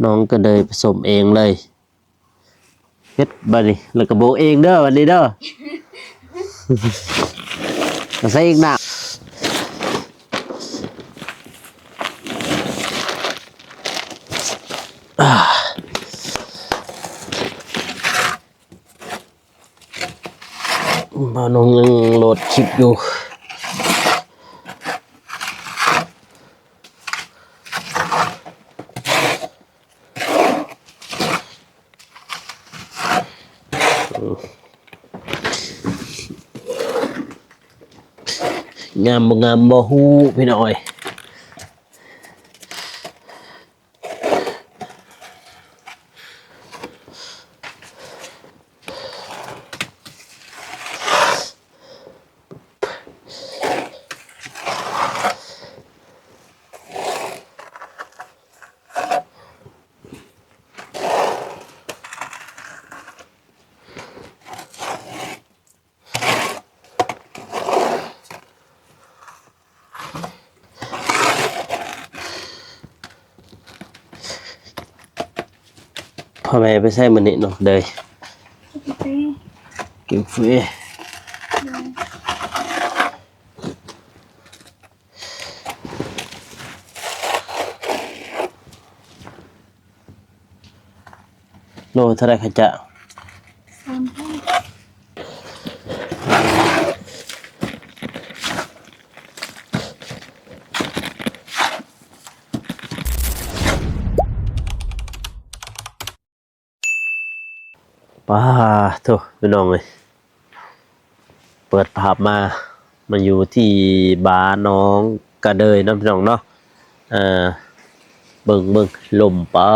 ນ້ອງກະເລີຍປະສົມເອງເລີຍ. ເຮັດບາດນີ້ ແລ້ວກະໂບກເອງເດີ ບາດນີ້ເດີ. ມາໃສ່ອີກນ້ຳ. ບ່າວນົງຍັງໂຫຼດຄລິບຢູ່. ງາມບໍ່ງາມບໍ່ຮູ້ ພີ່ນ້ອງເອີຍ. ພໍ່ແມ່ໄປໃສມື້ນີ້ນ້ອງເດີຍ? ໄປກິນເຟ. ໂດຍ. ໂລເທົ່າໃດຄະຈະ? ສາມພັນ. ປາໂທ້ ພີ່ນ້ອງເອີຍ ເປີດພາບມາ ມາຢູ່ທີ່ບ້ານໜອງກະເດີຍເນາະ ພີ່ນ້ອງເນາະ. ເບິ່ງ ເບິ່ງລົມ ປາ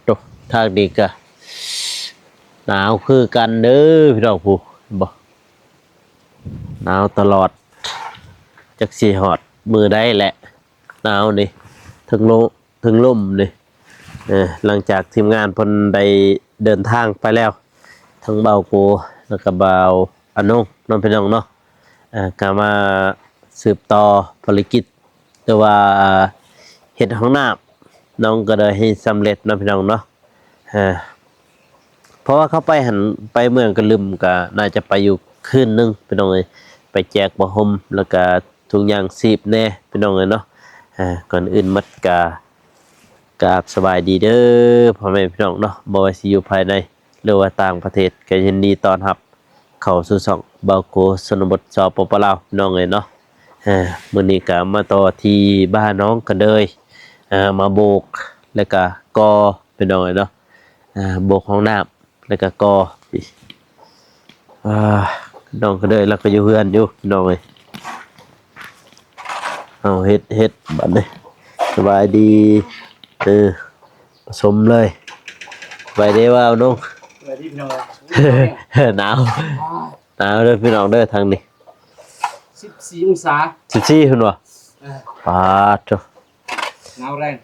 ໂທ້ ທາງນີ້ກະໜາວຄືກັນເດີພີ່ນ້ອງ. ຜູ້ ເຫັນບໍ່ ໜາວຕະຫຼອດ ຈັກຊິຮອດມື້ໃດແຫຼະ ໜາວນີ້ ເທິງໂລ ເທິງລົມນີ້. ເອີ ຫຼັງຈາກທີມງານເພິ່ນໄດ້ເດີນທາງໄປແລ້ວ ທັງບ່າວໂກ ແລ້ວກະບ່າວອານົງເນາະ ພີ່ນ້ອງເນາະ. ເອີ ກະມາສືບຕໍ່ພາລະກິດ ຫຼືວ່າເຮັດຫ້ອງນ້ຳ ນ້ອງກະເດີຍໃຫ້ສຳເລັດເນາະ ພີ່ນ້ອງເນາະ. ເອີ ເພາະວ່າເຂົ້າໄປຫັ້ນ ໄປເມືອງກະລຶມ ກະໜ້າຈະໄປຢູ່ຄືນໜຶ່ງ ພີ່ນ້ອງເອີຍ ໄປແຈກຜ້າຫົ່ມ ແລ້ວກະ ທຸງຍາງຊີບແດ່ ພີ່ນ້ອງເອີຍເນາະ. ເອີ ກ່ອນອື່ນໝົດກະກາບສະບາຍດີເດີ ພໍ່ແມ່ພີ່ນ້ອງເນາະ ບໍ່ວ່າຊິຢູ່ພາຍໃນ ຫຼືວ່າຕ່າງປະເທດ ກະຍິນດີຕ້ອນຮັບເຂົ້າສູ່ຊ່ອງບ່າວໂກ ຊົນນະບົດ ສປປ ລາວ ພີ່ນ້ອງເອີຍເນາະ. ເອີ ມື້ນີ້ກະມາຕໍ່ທີ່ບ້ານໜອງກະເດີຍ ເອີ ມາໂບກ ແລ້ວກະກໍ່ ພີ່ນ້ອງເອີຍເນາະ. ເອີ ໂບກຫ້ອງນ້ຳ ແລ້ວກະກໍ່ ອ່າ ນ້ອງກະເດີຍ ລາວກະຢູ່ເຮືອນຢູ່ ພີ່ນ້ອງເອີຍ. ເອົາ ເຮັດ ເຮັດບາດນີ້ ສະບາຍດີ. ເອີ ປະສົມເລີຍ ສະບາຍດີວ່ານ້ອງ. ສະບາຍດີພີ່ນ້ອງ. ໜາວ ໜາວເດີພີ່ນ້ອງເດີ ທາງນີ້ ສິບສີ່ອົງສາ. ສິບສີ່ ເພິ່ນວ່າ. ເອີ ປາດໂທ້ ໜາວແຮງ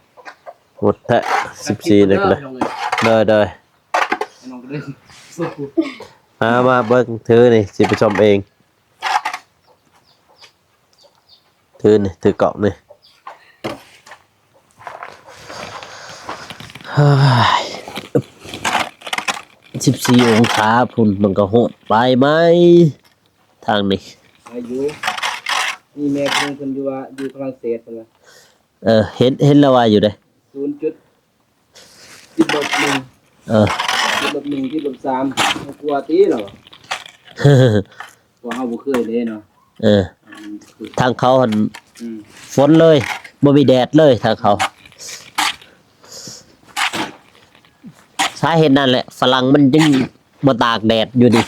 ໂຫດແທ້ ສິບສີ່ ນີ້ກະເລີຍ. ເດີ ເດີ ໃຫ້ນ້ອງກະເດີຍ ມາ ມາເບິ່ງ ຖືນີ້ ຊິໄປຊົມເອງ. ຖືນີ້ ຖືກ້ອງນີ້. ເຮີ້ຍ ສິບສີ່ອົງສາພຸ້ນ ມັນກະໂຫດປາຍໄໝ ທາງນີ້. ໄດ້ຢູ່ ມີແມ່ຄົນໜຶ່ງເພິ່ນຢູ່ວ່າ ຢູ່ຝຣັ່ງເສດເພິ່ນວ່າ. ເອີ ເຫັນ ເຫັນລາວວ່າຢູ່ເດ້ ສູນຈຸດ ຕິດລົບໜຶ່ງ. ເອີ ຕິດລົບໜຶ່ງ ຕິດລົບສາມ ກວ່າຕິລາວວ່າ. ເພາະເຮົາບໍ່ເຄີຍເດ້ເນາະ. ເອີ ທາງເຂົາຫັ້ນ ອືມ ຝົນເລີຍ ບໍ່ມີແດດເລີຍທາງເຂົາ. ສາເຫດນັ້ນແຫຼະ ຝຣັ່ງມັນຈຶ່ງມາຕາກແດດຢູ່ນີ້.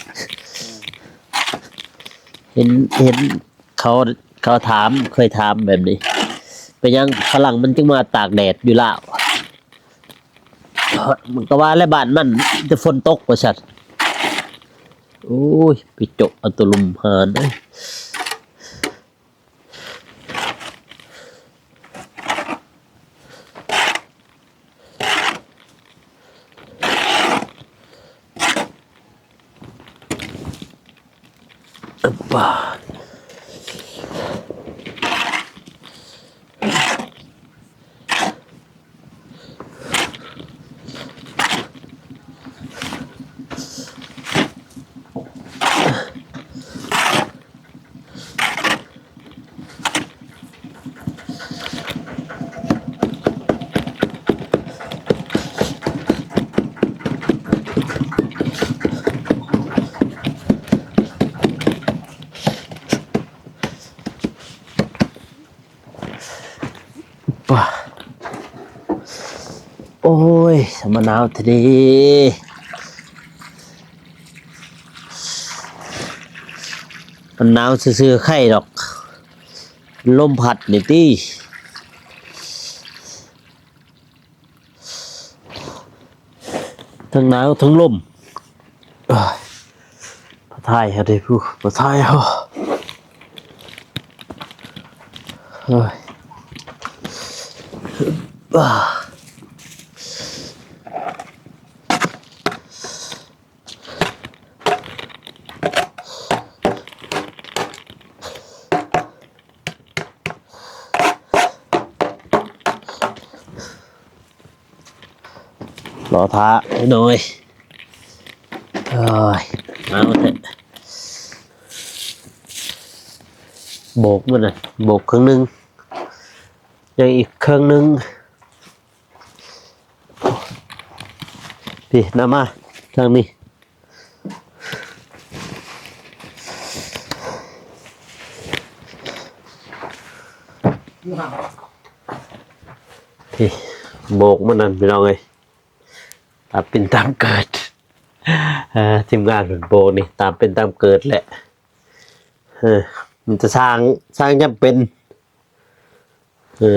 ເຫັນ ເຫັນເຂົາ ເຂົາຖາມ ເຄີຍຖາມແບບນີ້ ເປັນຫຍັງຝຣັ່ງມັນຈຶ່ງມາຕາກແດດຢູ່ລາວ? ມັນກະວ່າແຫຼະ ບ້ານມັນແຕ່ຝົນຕົກວ່າຊັ້ນ. ໂອ້ຍ ໄປໂຈະເອົາໂຕລຸ່ມຫານເອີຍ. ອັບປາ. ໂອ້ຍ ສະມາໜາວແທ້ເດ. ມັນໜາວຊື່ໆ ໄຄດອກ ລົມພັດນີ້ຕິ. ທັງໜາວທັງລົມ. ໂອ້ຍ ປະທາຍເຮົາເດ້ ຜູ້ປະທາຍເຮົາ. ໂອ້ຍ ລໍຖ້າໜ້ອຍ. ໂອ້ຍ ໜາວແທ້. ໂບກມັນນະ ໂບກເຄິ່ງໜຶ່ງ ຍັງອີກເຄິ່ງໜຶ່ງ. ພີ້ ນຳມາທາງນີ້. ພີ້ ໂບກມັນນັ້ນ ພີ່ນ້ອງເອີຍ. ຕາມເປັນຕາມເກີດ. ເອີ ທີມງານເພິ່ນໂບກນີ້ ຕາມເປັນຕາມເກີດແຫຼະ. ເອີ ມີແຕ່ຊ່າງ ຊ່າງຈຳເປັນ. ເອີ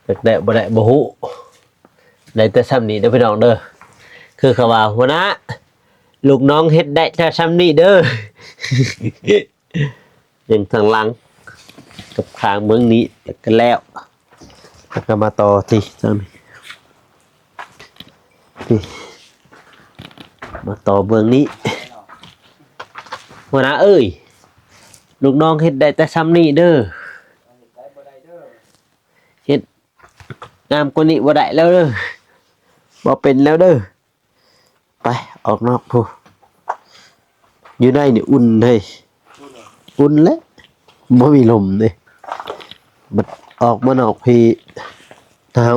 ຈັກໄດ້ບໍ່ໄດ້ບໍ່ຮູ້. ໄດ້ແຕ່ຊ່ຳນີ້ເດີພີ່ນ້ອງເດີ. ຄືເຂົາວ່າ ຫົວໜ້າ ລູກນ້ອງເຮັດໄດ້ແຕ່ຊ່ຳນີ້ເດີ. ຍັງທາງຫຼັງກັບຂ້າງເບື້ອງນີ້ ແລ້ວກໍແລ້ວ. ແລ້ວກໍມາຕໍ່ທີ່ທາງນີ້ ນີ້ ມາຕໍ່ເບື້ອງນີ້. ຫົວໜ້າເອີຍ ລູກນ້ອງເຮັດໄດ້ແຕ່ຊ່ຳນີ້ເດີ. ເຮັດງາມກວ່ານີ້ບໍ່ໄດ້ແລ້ວເດີ. ບໍ່ເປັນແລ້ວເດີ. ໄປ ອອກນອກພຸ້ນ. ຢູ່ໃນນີ້ອຸ່ນເຮີ້ຍ. ອຸ່ນແຫຼະ ບໍ່ມີລົມເດ້. ບັດອອກມານອກພີ້ ໜາວ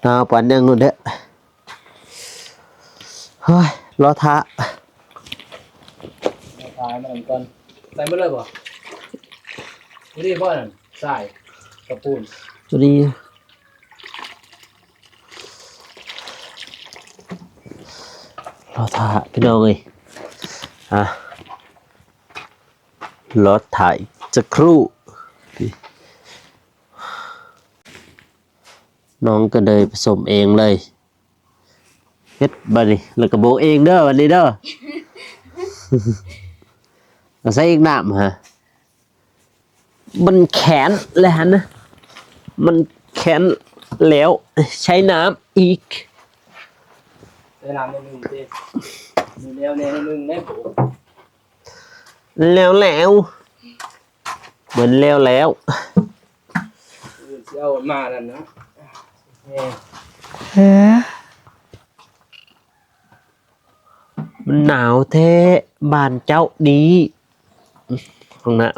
ໜາວປານຫຍັງໂລດແຫຼະ. ເຮີ້ຍ ລໍຖ້າ ລໍຖ້າໃຫ້ມັນນັ້ນກ່ອນ. ໃສ່ໝົດເລີຍບໍ່? ພໍດີບໍ່ນັ້ນ ຊາຍ ກະປູນ ພໍດີ. ລໍຖ້າ ພີ່ນ້ອງເອີຍ. ອ່ະ ລໍຖ້າອີກຈັກຄรู่. ນ້ອງກໍເລີຍປະສົມເອງເລີຍ. ເຮັດບາດນີ້ ແລ້ວກໍໂບກເອງເດີ ບາດນີ້ເດີ. ເອົາໃສ່ອີກນ້ຳຫະ. ມັນແຂນແລ້ວຫັ້ນນະ ມັນແຂນແລ້ວ ໃຊ້ນ້ຳອີກ. ໃຊ້ນ້ຳໜ້ອຍໜຶ່ງເດ້ ມີແລ້ວແນ່ໜຶ່ງແນ່. ແລ້ວແລ້ວ ເໝືອນແລ້ວແລ້ວ. ອື່ນຊິເອົາມານັ້ນນະ. ເອີ ມັນໜາວແທ້ບ້ານເຈົ້ານີ້. ຫ້ອງນ້ຳ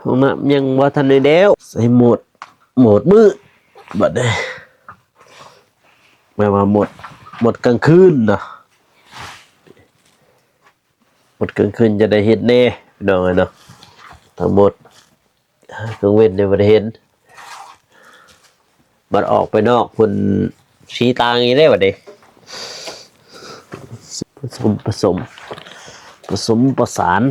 ຫ້ອງນ້ຳຍັງບໍ່ທັນໄດ້ແລ້ວ. ໃສ່ໂໝດ ໂໝດມື້ ບັດນີ້ ແປວ່າໂໝດ ໂໝດກາງຄືນເນາະ. ໂໝດກາງຄືນຈະໄດ້ເຮັດແນ່ ພີ່ນ້ອງເອີຍເນາະ. ທັງໝົດ ກາງເວັນນີ້ບໍ່ໄດ້ເຫັນ ບັດອອກໄປນອກພຸ້ນ ສີຕ່າງອີກເດ້ບັດນີ້. ປະສົມ ປະສົມ ປະສົມປະສານ.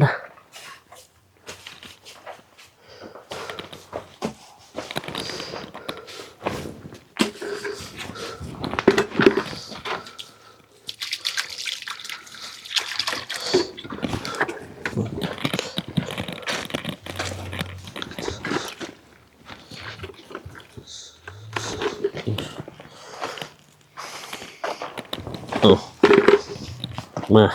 ເອົາ ມາ.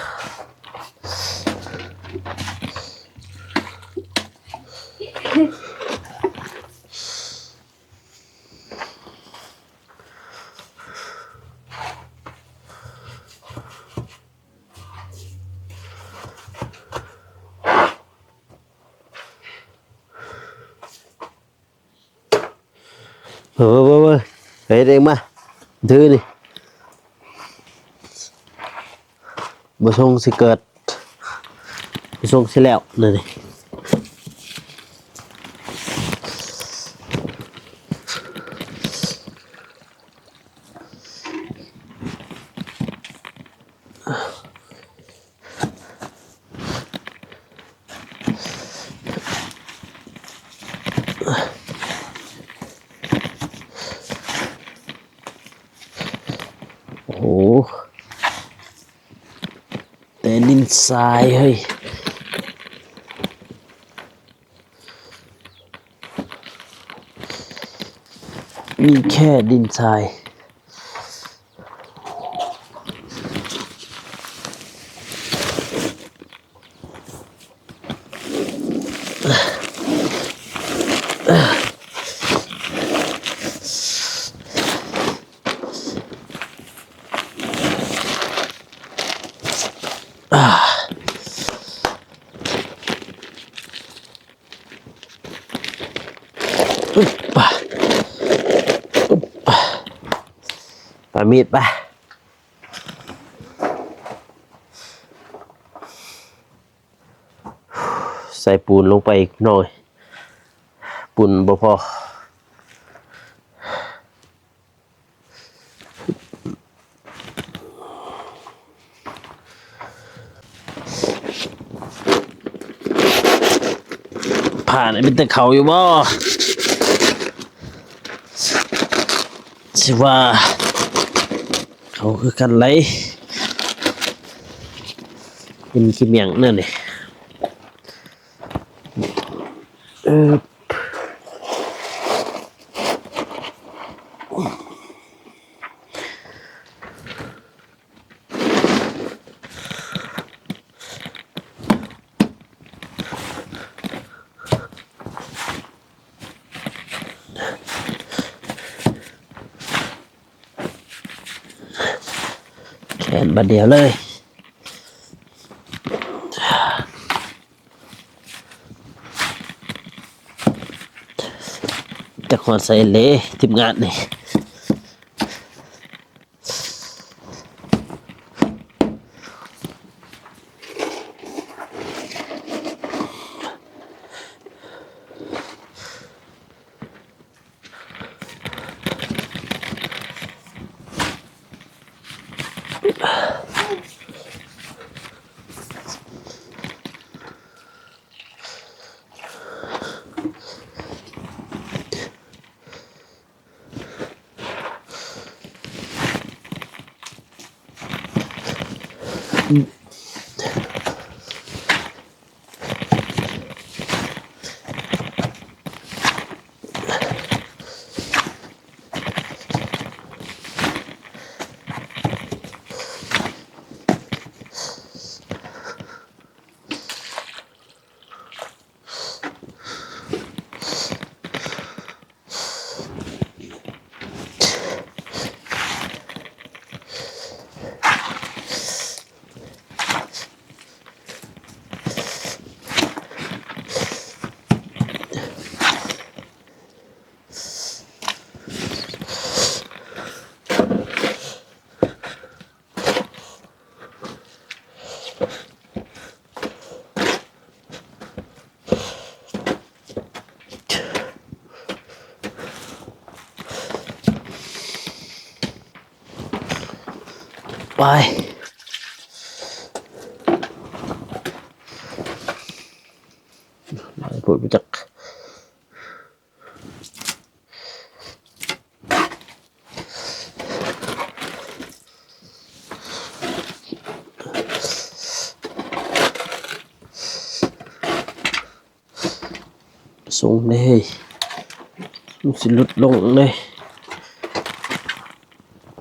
ເອີ ເອີ ເອີ ເຮັດເອງມາ ຖືນີ້ ບໍ່ຊົງຊິເກີດ ບໍ່ຊົງຊິແລ້ວ ນີ້ ນີ້. ດິນຊາຍເຮີ້ຍ ມີແຄ່ດິນຊາຍ. ປາມີດປະ. ໃສ່ປູນລົງໄປອີກໜ້ອຍ ປູນບໍ່ພໍ. ຜ້ານີ້ເປັນຕາເຂົ້າຢູ່ບໍ່? ຊິວ່າເຂົ້າຄືກັນໄດ໋ ເປັນຂີ້ໝ້ຽງແນວນີ້. ເອີບ ແຂນບາດດຽວເລີຍ. ຈັກຮອດໃສເລ ທີມງານນີ້. ໄປ ໄປພຸ້ນຈັກ. ສູງເດ້ ມັນຊິຫຼຸດລົງເດ້.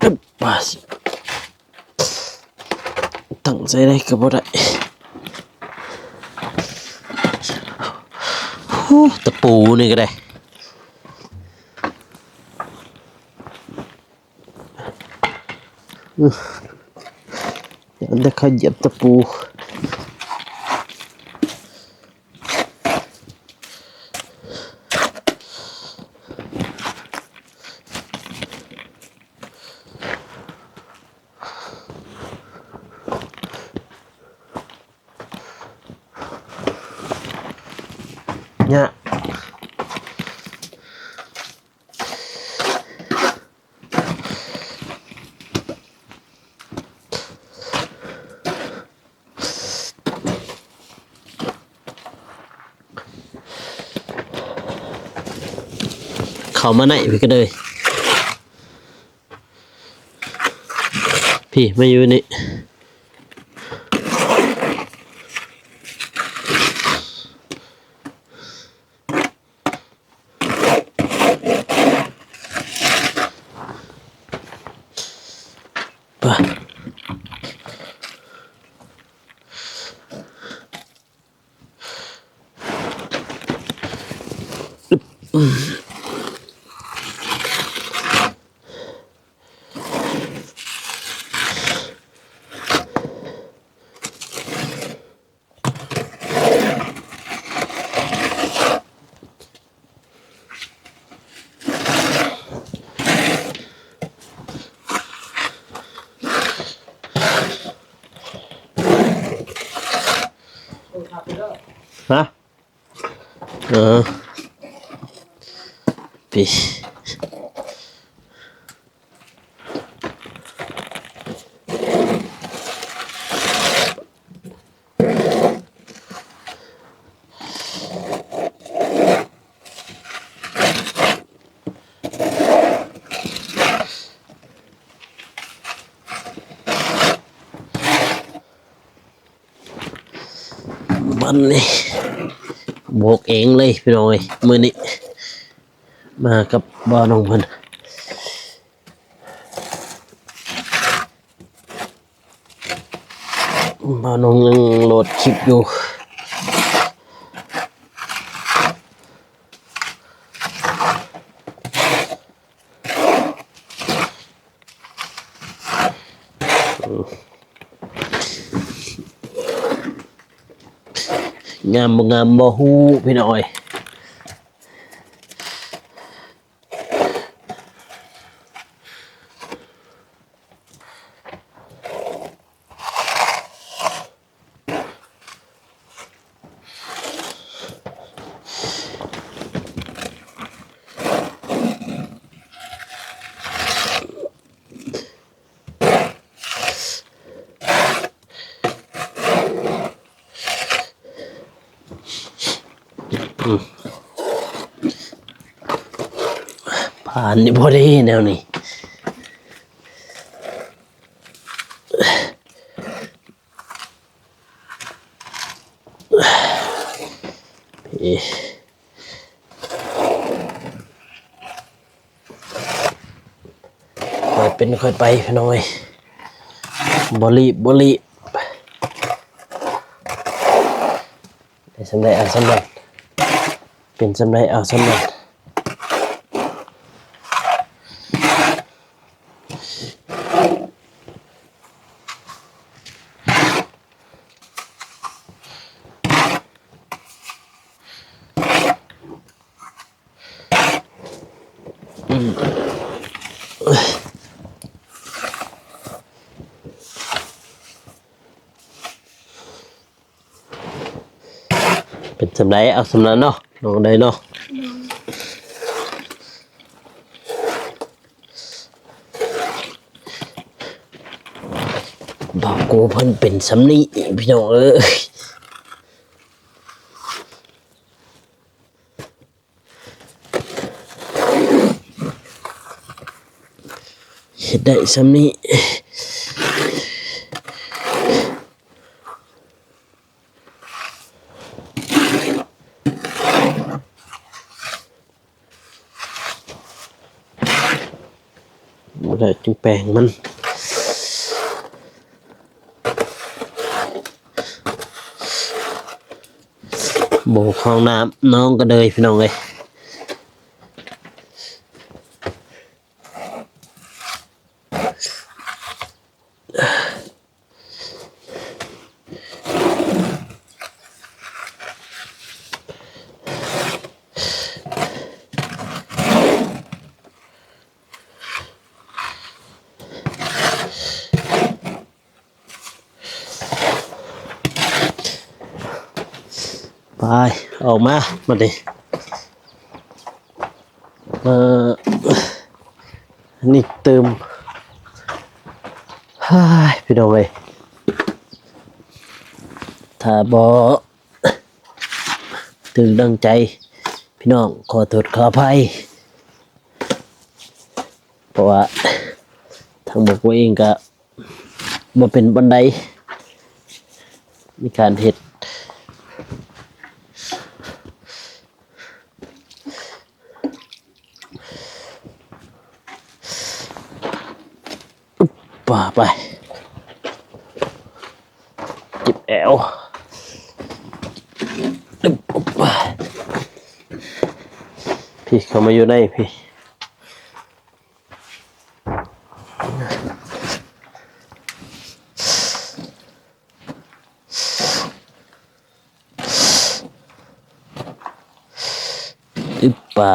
ຕຶບ ມາ ຕັ້ງໃສ່ໄດ້ກໍບໍ່ໄດ້. ໂອ້ ຕະປູນີ້ກໍໄດ້ ຢ້ານແຕ່ເຂົາຢຽບຕະປູ. ຍະ ເຂົ້າມາໃນພີ້ກໍເລີຍ ພີ້ມາຢູ່ນີ້. ເອີ ປີ ບັດນີ້ໂບກເອງເລີຍພີ່ນ້ອງເອີຍ ມື້ນີ້ມາກັບບ່າວໜຸ່ມເພິ່ນ. ບ່າວໜຸ່ມຍັງໂຫຼດຄລິບຢູ່. ງາມບໍ່ງາມບໍ່ຮູ້ພີ່ນ້ອງເອີຍ. ຜ່ານນີ້ບໍ່ໄດ້ແນວນີ້. ຄ່ອຍເປັນຄ່ອຍໄປພີ່ນ້ອງເອີຍ ບໍ່ລີບ ບໍ່ລີບ. ໄດ້ສ່ຳໃດເອົາສ່ຳນັ້ນ ເປັນສ່ຳໃດເອົາສ່ຳນັ້ນ. ເປັນສ່ຳໃດເອົາສ່ຳນັ້ນເນາະ ນ້ອງໃດເນາະ. ບ່າວກູເພິ່ນເປັນສ່ຳນີ້ພີ່ນ້ອງເອີຍ ເຮັດໄດ້ສ່ຳນີ້. ບໍ່ໄດ້ຈຶ່ງແປງມັນ ໂບກຫ້ອງນ້ຳນ້ອງກະເດີຍພີ່ນ້ອງເອີຍ. ໄປ ອອກມາບັດນີ້ ເອີ ນີ້ຕື່ມ ເຮີ້ຍ ພີ່ນ້ອງເອີຍ ຖ້າບໍ່ຖືກດັ່ງໃຈ ພີ່ນ້ອງຂໍໂທດຂໍອະໄພ ເພາະວ່າທາງບ່າວກູເອງກະ ບໍ່ເປັນປານໃດ ມີການເຮັດ ປາໄປ ເຈັບແອວ ພີ້ ເຂົ້າມາຢູ່ໃນພີ້. ອຶບປາ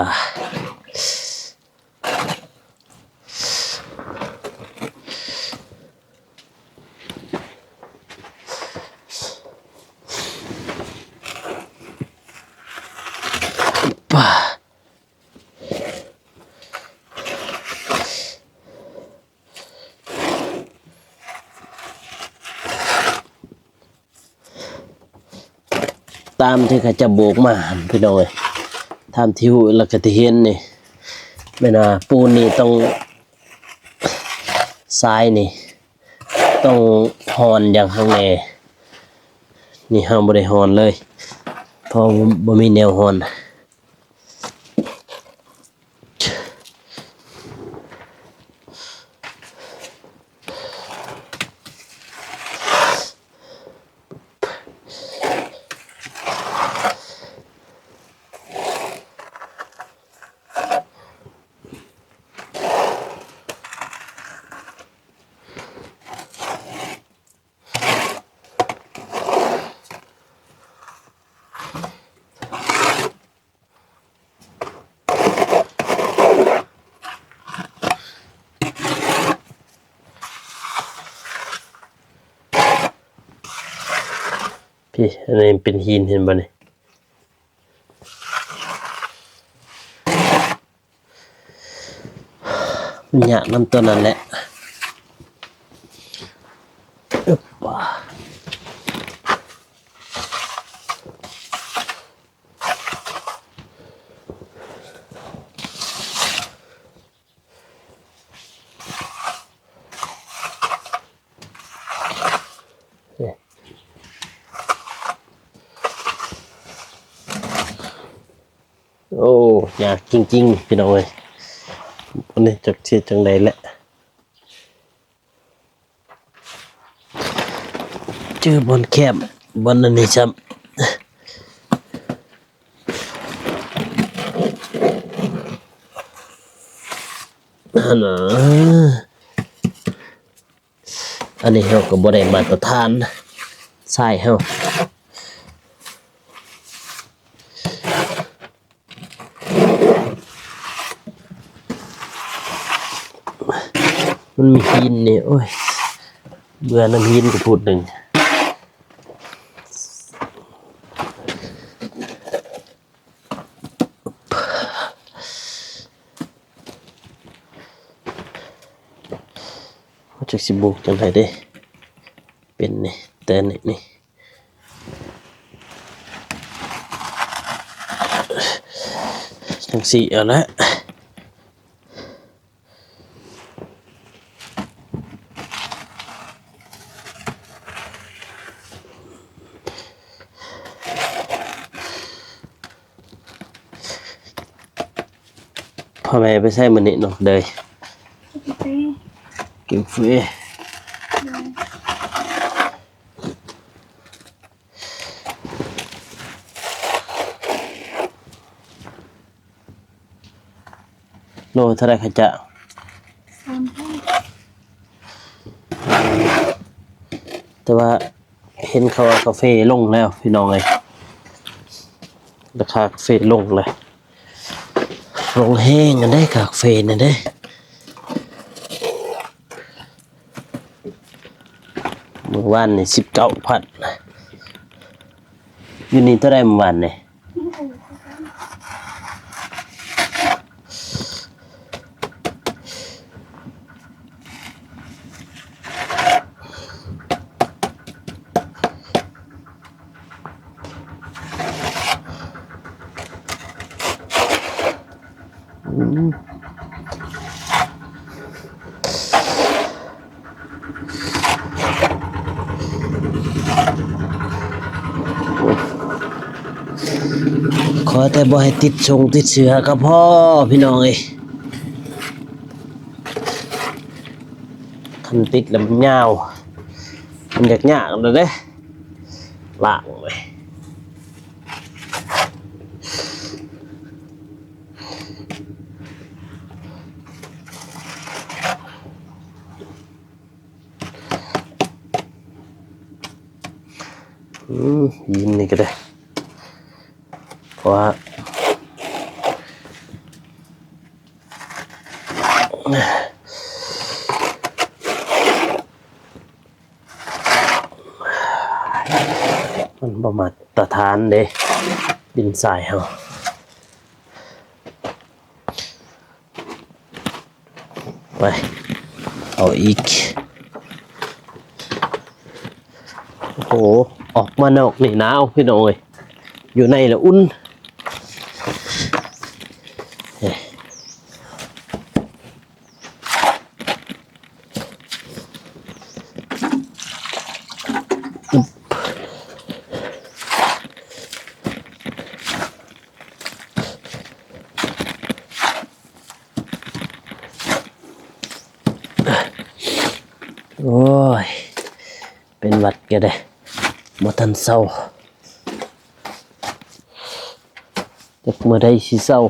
ອ ຕາມທີ່ເຂົາເຈົ້າໂບກມາຫັ້ນ ພີ່ນ້ອງເອີຍ. ຕາມທີ່ຮູ້ ແລ້ວກໍທີ່ເຫັນນີ້ ແມ່ນວ່າປູນນີ້ຕ້ອງ ຊາຍນີ້ຕ້ອງຮ່ອນຢ່າງຄັກແນ່. ນີ້ເຮົາບໍ່ໄດ້ຮ່ອນເລີຍ ເພາະບໍ່ມີແນວຮ່ອນ. ພີ້ ອັນນີ້ເປັນຫີນ ເຫັນບໍ່ນີ້? ມັນຍາກນຳຕົວນັ້ນແຫຼະ. ອຶບ ໂອ້ ຍາກຈິງໆ ພີ່ນ້ອງເອີຍ. ອັນນີ້ຈັກຊິເຮັດຈັ່ງໃດແຫຼະ. ເຈີບ່ອນແຄບ ບ່ອນອັນນີ້ຊ້ຳ ຫັ້ນນະ. ອັນນີ້ເຮົາກໍບໍ່ໄດ້ມາດຕະຖານຊາຍເຮົາ. ມັນມີຫີນນີ້ ໂອ້ຍ ເບື່ອນຳຫີນກະພຸດໜຶ່ງ. ເຮົາຈັກຊິໂບກຈັ່ງໃດເດ້ ເປັນນີ້ ແຕ່ນີ້ນີ້ ຈັ່ງຊີ້ເອົາລະ. ພໍ່ແມ່ໄປໃສມື້ນີ້ນ້ອງເດີຍ? ກິນເຟ. ໂລເທົ່າໃດຂະຈະ? ສາມພັນ. ແຕ່ວ່າເຫັນເຂົາວ່າກາເຟລົງແລ້ວພີ່ນ້ອງເອີຍ ລາຄາກາເຟລົງແລ້ວ ລົງແຮງອັນໃດກາເຟນັ້ນເດ້. ມື້ວານນີ້ສິບເກົ້າພັນ ຢູ່ນີ້ເທົ່າໃດມື້ວານນີ້? ອືມ ຂໍແຕ່ບໍ່ໃຫ້ຕິດຊົງຕິດເຊື້ອກໍພໍ ພີ່ນ້ອງເອີຍ. ຄັນຕິດແລ້ວມັນຍາວ ມັນຍາກໆແລ້ວເດ້ ລ້າງເລີຍ. ອືມ ຫີນນີ້ກໍໄດ້ ເພາະວ່າ ມັນບໍ່ມາດຕະຖານເດ້ ດິນຊາຍເຮົາ. ໄປ ເອົາອີກ. ໂອ້ໂຫ ອອກມານອກນີ້ໜາວ ພີ່ນ້ອງເອີຍ. ຢູ່ໃນລະອຸ່ນ. ໂອ້ຍ ເປັນຫວັດກະໄດ້ ບໍ່ທັນເຊົາ ຈັກມື້ໃດຊິເຊົາ.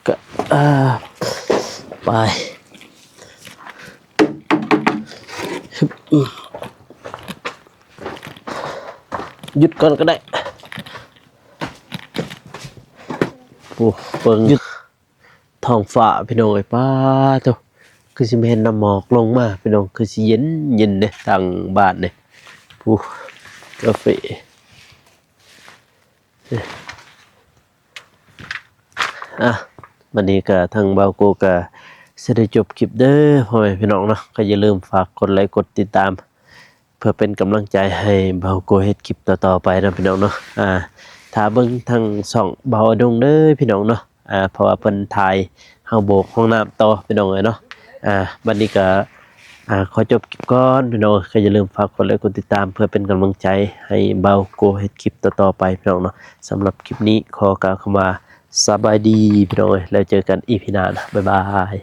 ກະ ອ່າ ໄປ ຢຸດກ່ອນກະໄດ້. ໂອ້ ເບິ່ງ ທ້ອງຟ້າພີ່ນ້ອງເອີຍ ປາໂທ້ ຄືຊິແມ່ນນ້ຳໝອກລົງມາພີ່ນ້ອງ ຄືຊິເຢັນໆເດ້ ທາງບ້ານນີ້. ຜູ້ ກາເຟ ອ່ະ ບັດນີ້ກະທາງບ່າວໂກກະຊິໄດ້ຈົບຄລິບເດີພໍ່ແມ່ພີ່ນ້ອງເນາະ. ກະຢ່າລືມຝາກກົດໄລກົດຕິດຕາມ ເພື່ອເປັນກຳລັງໃຈໃຫ້ບ່າວໂກເຮັດຄລິບຕໍ່ໆໄປເນາະພີ່ນ້ອງເນາະ. ອ່າ ຖ້າເບິ່ງທາງຊ່ອງບ່າວອະດົງເດີພີ່ນ້ອງເນາະ. ອ່າ ເພາະວ່າເພິ່ນຖ່າຍເຮົາໂບກຫ້ອງນ້ຳຕໍ່ພີ່ນ້ອງເອີຍເນາະ. ອ່າ ບັດນີ້ກະ ອ່າ ຂໍຈົບຄລິບກ່ອນພີ່ນ້ອງ. ກະຢ່າລືມຝາກກົດໄລກົດຕິດຕາມ ເພື່ອເປັນກຳລັງໃຈໃຫ້ບ່າວໂກເຮັດຄລິບຕໍ່ໆໄປພີ່ນ້ອງເນາະ. ສຳລັບຄລິບນີ້ຂໍກ່າວຄຳວ່າສະບາຍດີພີ່ນ້ອງເອີຍ ແລ້ວເຈີກັນອີພີໜ້ານະ ບາຍບາຍ.